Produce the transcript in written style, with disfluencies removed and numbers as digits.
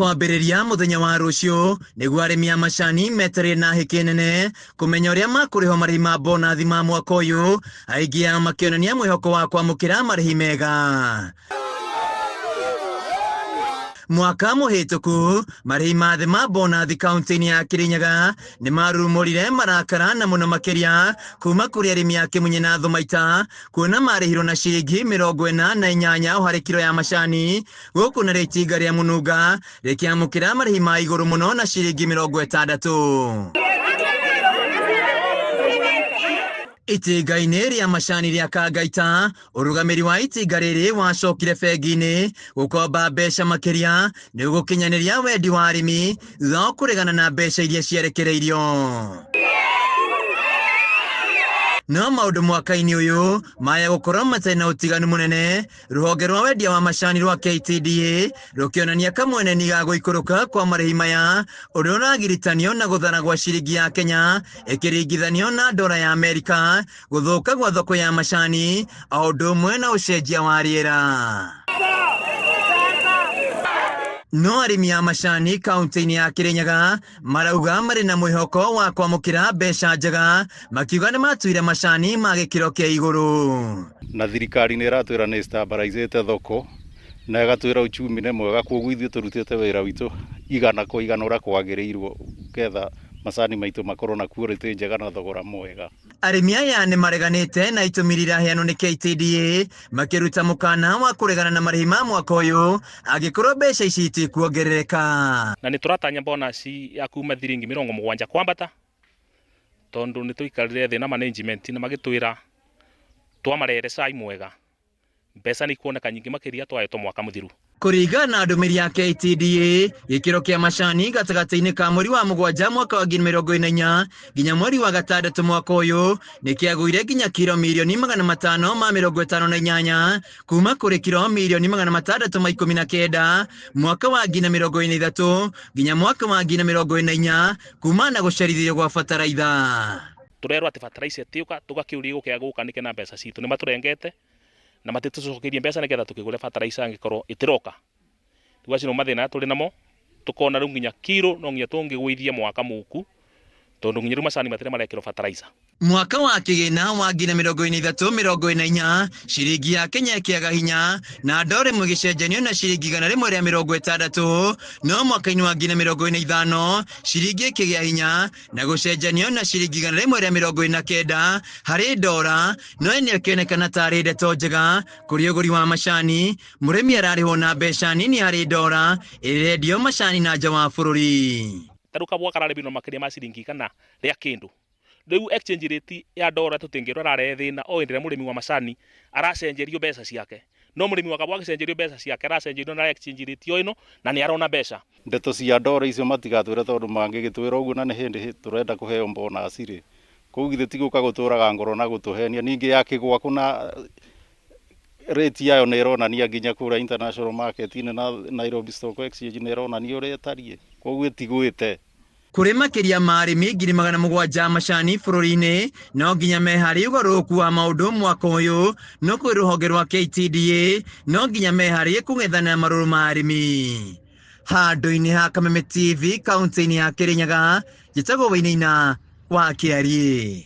Kwambĩrĩria mũthenya wa rũciũ nĩguo arĩmi a macani metereire na hĩkĩ nene kũmenya ũrĩa makũrĩhwo marĩhi ma bonathi ma mwaka ũyũ, aingĩ ao makĩonania mwĩhoko wa kwamũkĩra marĩhi mega. Mwaka mũhĩtũku marĩhi ma thĩ ma bonathi kaunti-inĩ ya Kirinyaga nĩ marurumũrire marakara na mũno makĩria kuma kũrĩ arĩmi a Kĩmunye na Thũmaita kuona marĩhirwo na ciringi 48 o harĩ kiro ya macani. Gũkũ narĩo itinga rĩa Mũnunga rĩkĩamũkĩra marĩhi ma igũrũ mũno na ciringi 60. Itinga-inĩ rĩa macani rĩa Kangaita, ũrũgamĩri wa itinga rĩrĩ wacokire bengi-inĩ gũkomba mbeca makĩria nĩ gũkinyanĩria wendi wa arĩmi thutha wa kũregana na mbeca iria ciarekereirio. No maũndũ mwaka-inĩ ũyũ maya gũkorwo matarĩ na ũtiganu mũnene. Rũhonge rwa wendia wa macani rwa KTDA rũkĩonania kamweneni ga gũikũrũka kwa marĩhi maya, ũrĩa ũragiritanio na gũthara gwa ciringi ya Kenya ĩkĩringithanio na ndora ya Amerika, gũthũka gwa thoko ya macani o ũndũ ũmwe na ũcenjia wa rĩera. No arĩmi a macani kaunti-inĩ ya Kirinyaga marauga marĩ na mwĩhoko wa kwamũkĩra mbeca njega, makiuga nĩ matuire macani ma gĩkĩro kĩa igũrũ. Na thirikari nĩ ĩratwĩra nĩ stabilizĩte thoko na ĩgatwĩra uchumi nĩ mwega, koguo ithuĩ tũrutĩte wĩra witũ igana kwa igana ũrĩa kwagĩrĩirwo getha macani maitũ makorwo na quality njega na thogora mwega. Arĩmi aya nĩ mareganĩte na itũmi iria iraheanwo nĩ KTDA makĩruta mũkana wa kũregana na marĩhi ma mwaka ũyũ angĩkorwo mbeca ici itikuongerereka. Na nĩ tũratanya bonus ya kuma thiringi 70 kwambata, tondũ nĩ tũikarire thĩ na management na magĩtwĩra twamarere cai mwega, mbeca nĩ ikuoneka nyingĩ makĩria twahetwo mwaka mũthiru. Kũringana na ndũmĩrĩri ya KTDA, gĩkĩro kĩa macani gatagatĩ-inĩ ka mweri wa mũgwanja mwaka wa 2024 nginya mweri wa gatandatũ mwaka ũyũ nĩ kĩagũire nginya kiro mirioni 558 kuma kũrĩ kiro mirioni 619 mwaka wa 2023 nginya mwaka wa 2024 kuma na gũcerithĩrio gwa bataraitha. Tũrerwo atĩ bataraitha ĩtĩũka, tũgakĩũria gũkĩa gũka nĩkĩ na mbeca citũ nĩ matũrengete na matitũcokerie mbeca nĩgetha tũkĩgũre bataraitha angĩkorwo ĩtĩroka. Rĩu acio nĩmo mathĩna tũrĩ namo, tũkona rĩu nginya kiro no nginya tũngĩgũithia mwaka mũku, tondũ nginya rĩu macani matirĩ marekĩrwo bataraitha. Mwaka wa kĩgĩna wa 2023/24 ciringi ya Kenya ĩkĩaga hinya na ndora ĩmwe ĩgĩcenjanio na ciringi 160, no mwaka-inĩ wa 2025 ciringi ĩkĩgĩa hinya na gũcenjanio na ciringi 149 harĩ ndora, no ĩno ĩkĩonekana tarĩ ndeto njega kũrĩ ũgũri wa macani. Mũrĩmi ararĩhwo na mbeca nini harĩ ndora ĩrĩrendio macani na nja wa bũrũri. Ta rĩu kabũa kararĩmirwo makĩria ma ciringi 100 rĩa kĩndũ. Rĩu exchange rate ya ndora tũtingĩrwo ĩrarehe thĩna o hĩndĩ ĩrĩa mũrĩmi wa macani aracenjerio mbeca ciake. No mũrĩmi wa kabũa agĩcenjerio mbeca ciake aracenjerio na exchange rate o ĩno na nĩ arona mbeca. Ndeto cia ndora icio matigatwĩre tondũ mangĩgĩtwĩra ũguo na nĩ hĩndĩ tũrenda kũheo bonus rĩ, kũu githĩ ti gũka gũtũraga ngoro na gũtũhenia. Ningĩ yakĩgwa kũna rate yayo nĩ ĩronania nginya kũrĩa international market-inĩ na Nairobi Stock Exchange nĩ ĩronania ũrĩa ĩtariĩ, koguo ĩtigwĩte. Kũrĩ makĩria ma arĩmi 700,000 macani bũrũri-inĩ no nginya meharĩrie ũgarũrũku wa maũndũ mwaka ũyũ, no kũrĩ rũhonge rwa KTDA no nginya meharĩrie kũng'ethana marũrũ ma arĩmi. Handũ-inĩ ha Kameme TV kaunti-inĩ ya Kirinyaga, njĩtagwo Wainaina wa Kĩariĩ.